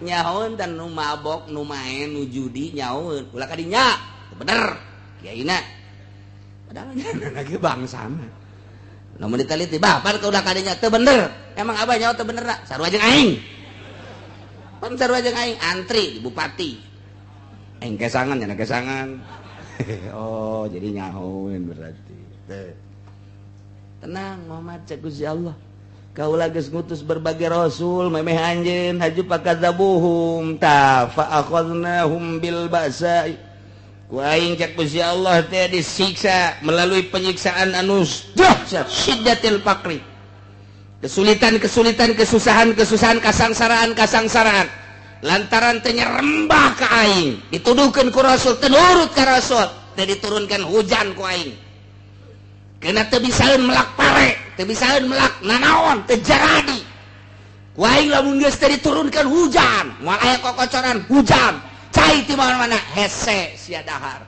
Speaker 1: Nyahoeun dan nu mabok, nu main, nu judi nyahoeun, ulah kadinya teu bener. Kiaina. Padahal nyana lagi bangsana. Lamun diteliti, bah, pan ulah kadinya teu bener. Emang abah nyaho teu bener na? Sarua jeung aing. Pan sarua jeung aing antri di bupati. Aing kesangan nyana kesangan. Oh, jadi nyahoeun berarti. Teu. Tenang Muhammad cek Gusti Allah. Kaula geus ngutus berbagai rasul memeh anjeun haju pakadzabuhum ta fa akhadnahum bil ba'sa'i. Ku aing cek Gusti Allah teh disiksa melalui penyiksaan anu dahsyat, syiddatil faqri. Kesulitan-kesulitan, kesusahan-kesusahan, kasangsaraan-kasangsaraan. Lantaran teu nyerembah ka aing, dituduhkeun ku rasul, teu nurut ka rasul, teu diturunkan hujan ku aing. Kena teu bisaeun melak pare, teu bisaeun melak nanaon, teu jaradi. Ku aing lamun geus teu diturunkan hujan, moal aya kokocoran hujan, cai ti mana-mana hese sia dahar.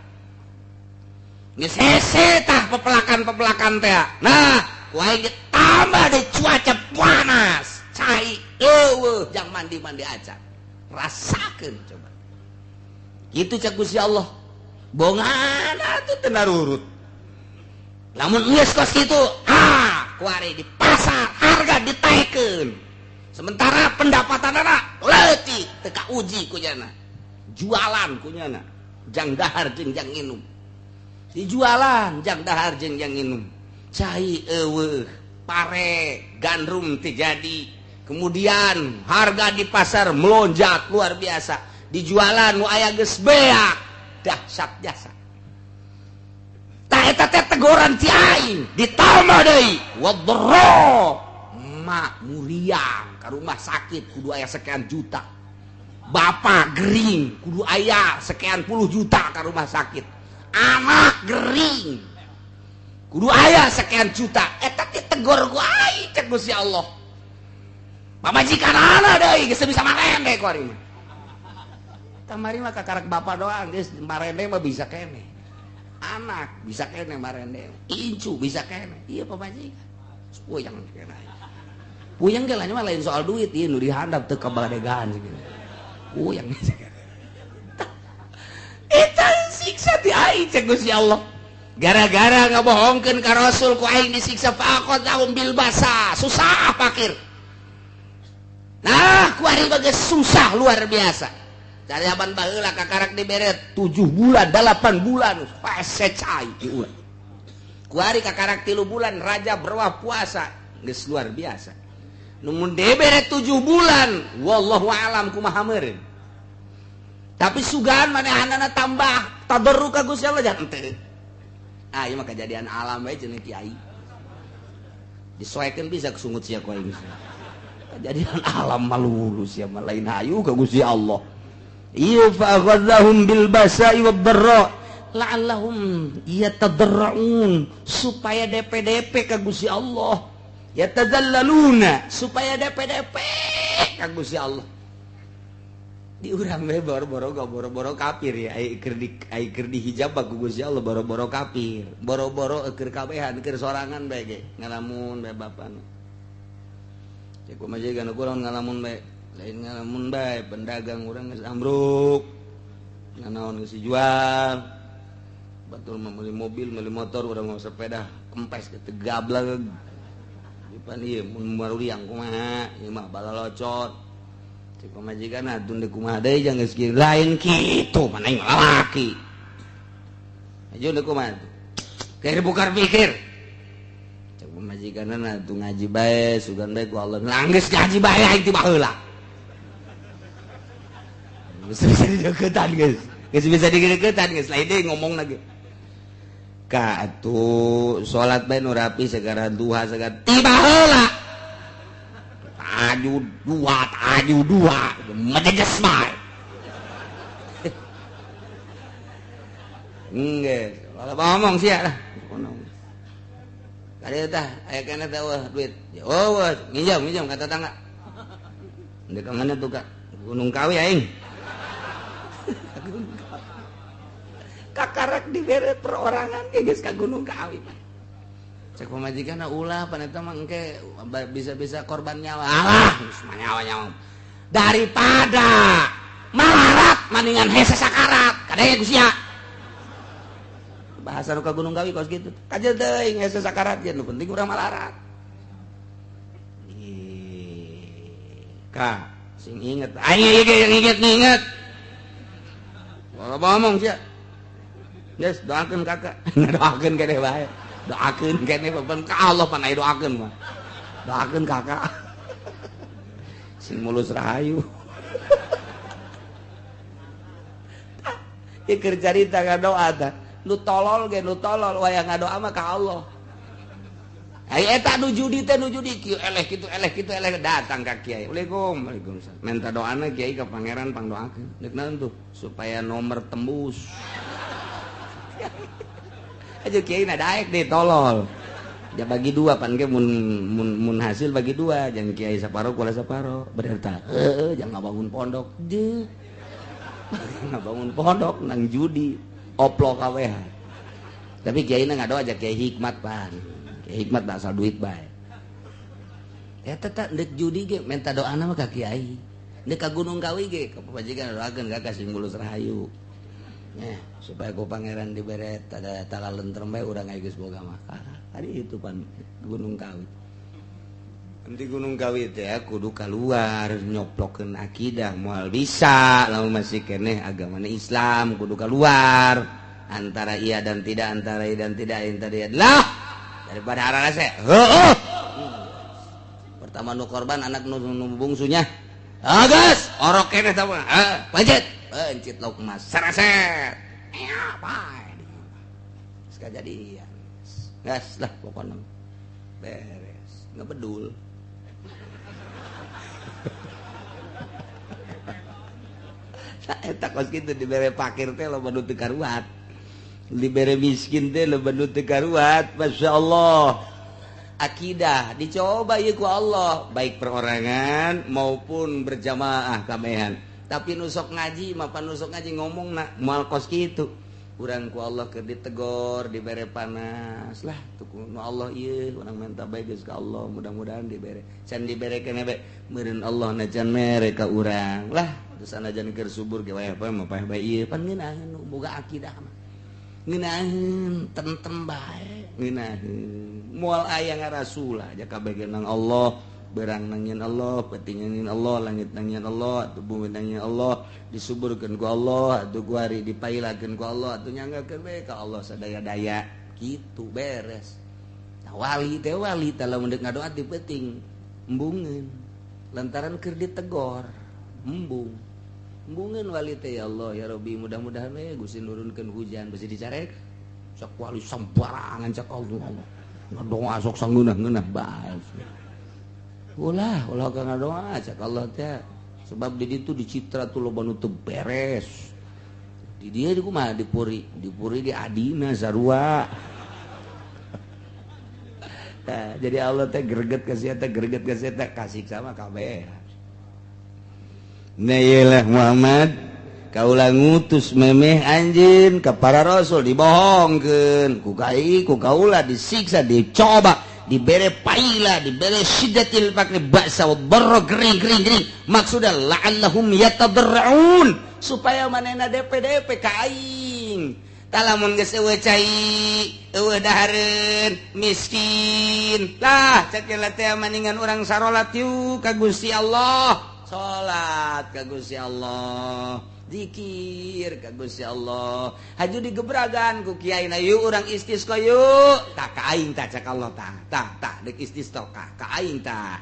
Speaker 1: Geus hese tah pepelakan-pepelakan teh. Nah, ku aing tambah di cuaca panas, cai eueuh jang mandi-mandi acan. Rasakeun coba. Kitu cek Gusti Allah. Bongan atuh teu narurut. Lamun geus kos kitu, ah, kuari di pasar harga ditaekeun. Sementara pendapatanana leutik, teu kauji kunyana. Jualan kunyana, jang dahar jeung jang nginum. Dijualan jang dahar jeung jang nginum. Cai eueuh, pare gandrum teu jadi. Kemudian harga di pasar melonjak luar biasa. Dijualan nu aya geus beak. Dahsyat jasa. Tah eta teh teguran ti aing, ditambah deui wadra mak muriang ka rumah sakit kudu aya sekian juta. Bapak gering kudu aya sekian puluh juta ka rumah sakit. Anak gering kudu aya sekian juta. Eta ditegor ku aing cek Gusti Allah. Pamajikan anak deui geus bisa marende ku ari mah. Kamari mah kakarak bapak doang geus marende mah bisa kene. Anak bisa kene marende, incu bisa kene. Iya pamajikan. Puyeng kene. Puyeng ge mah lain soal duit ieu nu dihandap teu kabadegan gitu. Puyeng. Eta siksa ti aing cek Gusti Allah. Gara-gara ngabohongkeun ka Rasul ku aing disiksa faqadahum bil basa, susah fakir. Nah, ku ari bagus susah luar biasa. Cari baheula kakarak dibere 7 bulan, 8 bulan, hese cai diulah. Ku ari kakarak 3 bulan raja berwah puasa, geus luar biasa. Nu mun dibere 7 bulan, wallahu alam kumaha meureun. Tapi sugan manehanana tambah tadarru ka Gusti Allah jangan teu. Ah, ieu mah kejadian alam bae cenah kiai. Disoekeun bisa kesungut sia ku aing. Kejadian alam malu sia mah lain hayu ka Gusti Allah. Iya fa akhadhahum bil basa'i wad dharra la'allahum yatadarra'un, supaya DPDP ka Gusti Allah. Yatazallaluna, supaya DPDP ka Gusti Allah. Di urang we boro-boro boro-boro kafir ya, ai keur dihijab ku Gusti Allah boro-boro kafir, boro-boro keur kabehan keur sorangan bae ge ngalamun bae bapana. Cek kumaha jiga nu kurang ngalamun bae, lain ngalamun bae pendagang urang geus ambruk. Nanaon geus dijual. Batur mah meuli mobil, meuli motor, urang mau sepeda kempes ke gablek. Dipan ieu mun maruriang kumaha, ieu mah balalocot. Cek pamajikan atuh deuk kumaha deui jang geus kieu. Lain kitu mana aing lalaki. Aja deuk kumaha tuh. Keur bukar pikir. Cek pamajikanna atuh ngaji bae, sugan bae ku Allah. Geus ngaji bae aing ti baheula. Geus bisa dideukeutan geus. Geus bisa dideukeutan geus lain deui ngomong lagi. Ka atuh salat bae nu rapi segara duha segara ti baheula. Taju dua, mejejes bae. Enggeus, kalau ngomong sia lah. Kali tah aya keneh teh eueuh duit. Oh, nginjam ka tetangga. Ndek ka mana tuh Kak? Gunung Kawi aing. Kakarak dibere perorangan ge geus ka Gunung Kawi. Cek pamajikan ulah pan eta mah engke bisa-bisa korban nyawa. Alah, geus mah nyawa-nyawa. Daripada malarat maningan hese sakarat. Kadenge ku sia. Bahasa nu ka Gunung Kawi kos kitu. Kajeun teuing hese sakarat ge nu penting urang malarat. Ka, sing inget. Aing ieu ge inget-inget. Kalau ngomong sia. Geus doakeun kakak. Doakeun keneh bae. Doakeun keneh beban ka Allah pan aya doakeun mah. Doakeun kakak. Sing mulus rahayu. Ieu keur carita ngadoa tah. Nu tolol ge nu tolol wayang ngadoa mah ka Allah. Ai eta nu judi teh nu judi kieu eleh kitu eleh datang ka kiai. Waalaikum waalaikumsalam. Minta doana kiai ka pangeran pangdoakeun. Deuk naon tuh supaya nomor tembus. Aja kiai na daek deh tolol. Ya bagi dua pan ge mun mun hasil bagi dua, jangan kiai saparo kula saparo. Berarti heueuh jangan ngabangun pondok. Deuh. Ngabangun pondok nang judi oplo kabeh. Tapi kiai na ngadoa aja kiai hikmat pan. Kiai hikmat asal duit bae. Eta teh deuk judi ge minta doana mah ka kiai. Deuk ka Gunung Kawi ge ka pamajikan doakeun ka sing mulus rahayu. Supaya ku pangeran dibere tada talalentrem bae urang aya geus boga mah. Tadi itu pan Gunung Kawi. Nanti Gunung Kawi teh kudu keluar nyoplokeun akidah moal bisa lamun masih keneh agamana Islam kudu keluar. Antara iya dan tidak, antara iya dan tidak, antara iya lah daripada arah heueuh. Pertama nu korban anak nu bungsunya. Agas, orok keneh tah mah. Pencet. Pencet lauk emas. Seraset. Ya, bae. Geus kajadian. Gas lah pokokna. Beres, ngebedul. Eta kos kitu dibere pakir teh loba nu teu karuat. Dibere miskin teh loba nu teu karuat. Masyaallah. Akidah dicoba ieu ku Allah, baik perorangan maupun berjamaah kabehan. Tapi nu sok ngaji mah pan nu sok ngaji ngomongna moal kos kitu. Urang ku Allah keur ditegor, dibere panas lah tuh ku nu Allah ieu urang minta bae geus ka Allah, mudah-mudahan dibere. Can dibere keneh bae meureun Allah na can mere ka urang lah. Terus sanajan keur subur ge wae apa mah paeh bae ieu pan ngeunaheun nu boga akidah mah. Ngeunaheun tentem bae, ngeunaheun. Moal aya ngarasulah ja kabeh nang Allah, berang nangin Allah, penting nangin Allah, langit nangin Allah, atuh bumi nangin Allah, disuburkeun ku Allah, atuh guari dipailakeun ku Allah, atuh nyanggakeun we ka Allah sadaya-daya. Kitu beres. Tah wali teh wali tah lamun deuk ngadoa ti peuting embungeun. Lantaran keur ditegor, embung. Embungeun wali teh ya Allah ya Rabbi mudah-mudahan we Gusti nurunkeun hujan besi dicarek. Sok wali sembarangan cak Allah. Ngadoa sok sangeunah-ngeunah bae. Ulah, ulah ka ngadoa cak Allah teh. Sebab di ditu dicitra tuh loba nu teu beres. Di dieu di kumaha dipuri, dipuri di adina sarua. Nah, jadi Allah teh greget ka sia teh, greget ka sia teh, kasih sama kabeh. Nah iyalah Muhammad, kaula ngutus memeh anjeun ka para rasul dibohongkeun ku kai ku kaula disiksa, dicoba, dibere paila, dibere syiddatil faqri ba'sa wa dharra gering gering gering. Maksudna la'allahum yatadarra'un supaya manehna DPDP ka aing. Tah lamun geus eueuh cai, eueuh dahareun, miskin. Lah cek teh maningan urang sarolat yuk ka Gusti Allah. Salat ka Gusti Allah, zikir ka Gusti Allah, haju digebragan ku kiai na yuk urang istisqa yuk. Tah ka aing tah cak Allah tah, tah tah deuk istisqa ka aing tah.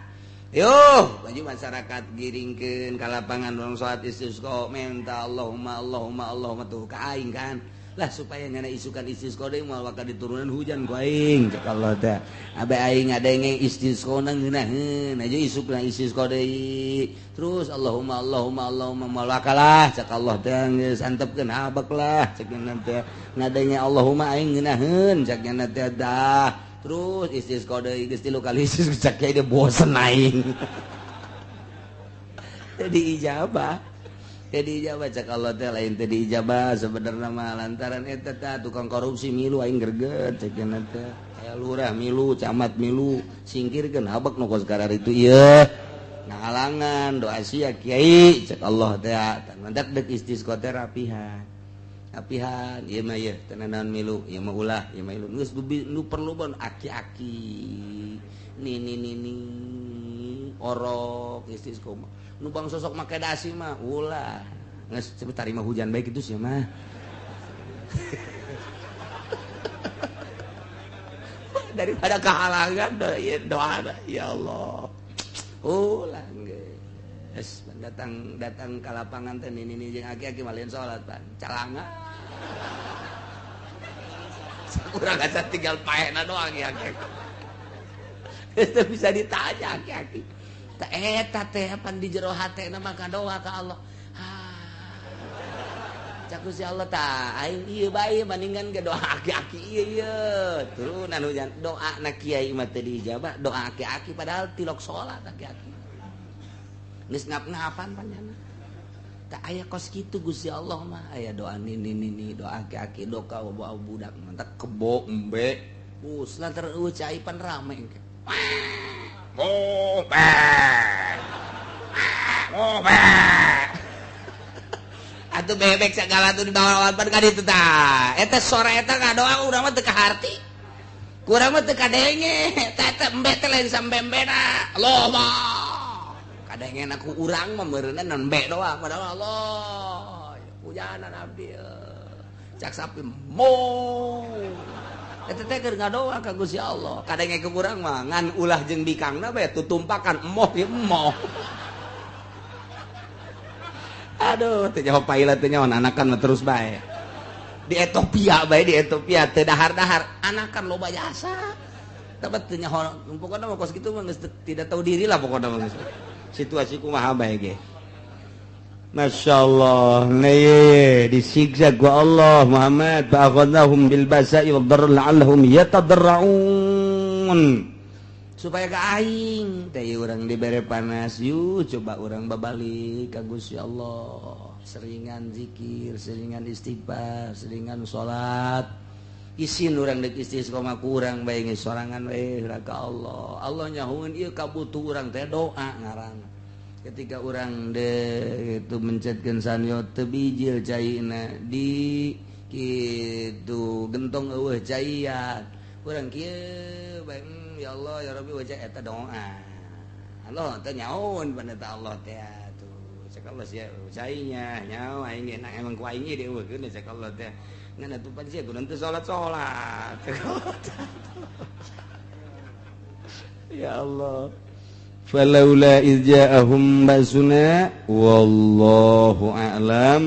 Speaker 1: Yuh, baju masyarakat giringkeun ka lapangan urang salat istisqa minta Allahumma Allahumma Allahumma tuh ka aing kan. Lah supaya nyana isukan istisqa deui moal bakal diturunan hujan ku aing cak Allah teh. Abe aing ngadenge istisqa na ngeunaheun aja isukna istisqa deui. Terus Allahumma Allahumma Allahumma moal bakalah cak Allah teh geus antepkeun habek lah cak nya teh. Ngadenge Allahumma aing ngeunaheun cak nya teh dah. Terus istisqa deui geus 3 kali istisqa cak kiai teh bosen aing. Jadi ijabah. Jadi ijabah cak Allah teh lain teh diijabah sebenarnya mah lantaran eta teh tukang korupsi milu aing greget cek nya teh. Aya lurah milu, camat milu, singkirkeun habek nu kos karar itu ieu. Ngahalangan doa sia kiai cek Allah teh mantak deuk istisqa teh rapihan. Rapihan ieu mah ieu teu naon milu, ieu mah ulah, ieu mah ilu. Geus nu perlu bon aki-aki. Nini nini orok istisqa mah. Nu bang sosok make dasi mah ulah. Geus cepet tarima hujan bae kitu sia mah. Daripada kehalangan doa ya Allah. Ulah geus datang datang ka lapangan teh nini jeung aki-aki malian salat pan. Calanga. Kurang asa tinggal paehna doang ya aki. Itu bisa ditanya aki-aki. Eta teh pan di jero hatena mah kadoa ka Allah. Cak Gusti Allah tah aing ieu bae bandingan ge doa aki-aki ieu ieu. Turunan hujan doa na kiai mah teu diijabah, doa aki-aki padahal tilok salat aki-aki. Geus ngap-ngapan panjana. Tah aya kos kitu Gusti Allah mah aya doa nini nini doa aki-aki doka bawa budak mantak kebo embe. Bus lantaran eueuh cai pan rame engke. Atuh bebek segala tuh dibawa pan ka ditu tah. Eta sora eta ngadoa urang mah teu kaharti. Kurang mah teu kadenge. Eta eta embe teh lain sambembena. Allah mah. Kadengena ku urang mah meureunna nembe doang padahal Allah. Hujanan abdi. Cak sapi mo. Eta teh keur ngadoa ka Gusti Allah. Kadenge ke urang mah ngan ulah jeung bikangna bae tutumpakan emoh ieu emoh. Aduh, teu nyaho paila teu nyaho anakan mah terus bae. Di Ethiopia bae, di Ethiopia teu dahar-dahar, anakan loba jasa. Tapi teu nyaho pokona mah kos kitu mah geus tidak tahu diri lah pokona mah geus. Situasi kumaha bae ge. Masya Allah, nih disiksa ku Allah Muhammad, fa akhadnahum bil basa'i wad dharra la'allahum yatadarra'un. Supaya ka aing teh urang dibere panas, yuk coba urang babalik ka Gusti Allah. Seringan zikir, seringan istighfar, seringan salat. Isin urang deuk istiqomah kurang bae geus sorangan we ka Allah. Allah nyahueun ieu kabutuh urang teh doa ngaranna. Ketika orang de itu mencetkeun sanyo teu bijil caina di kitu gentong eueuh caian urang kieu bae, ya Allah ya Rabbi wajah eta doa Allah teh nyaun pada Allah teh tuh cek Allah sia cainya nyawa aing ge emang ku aing ge dieuweuhkeun cek Allah teh ngan atuh pan sia kudu teu salat-salat cek Allah. Ya Allah, falaula iz ja'ahum ba'suna wallahu a'lam.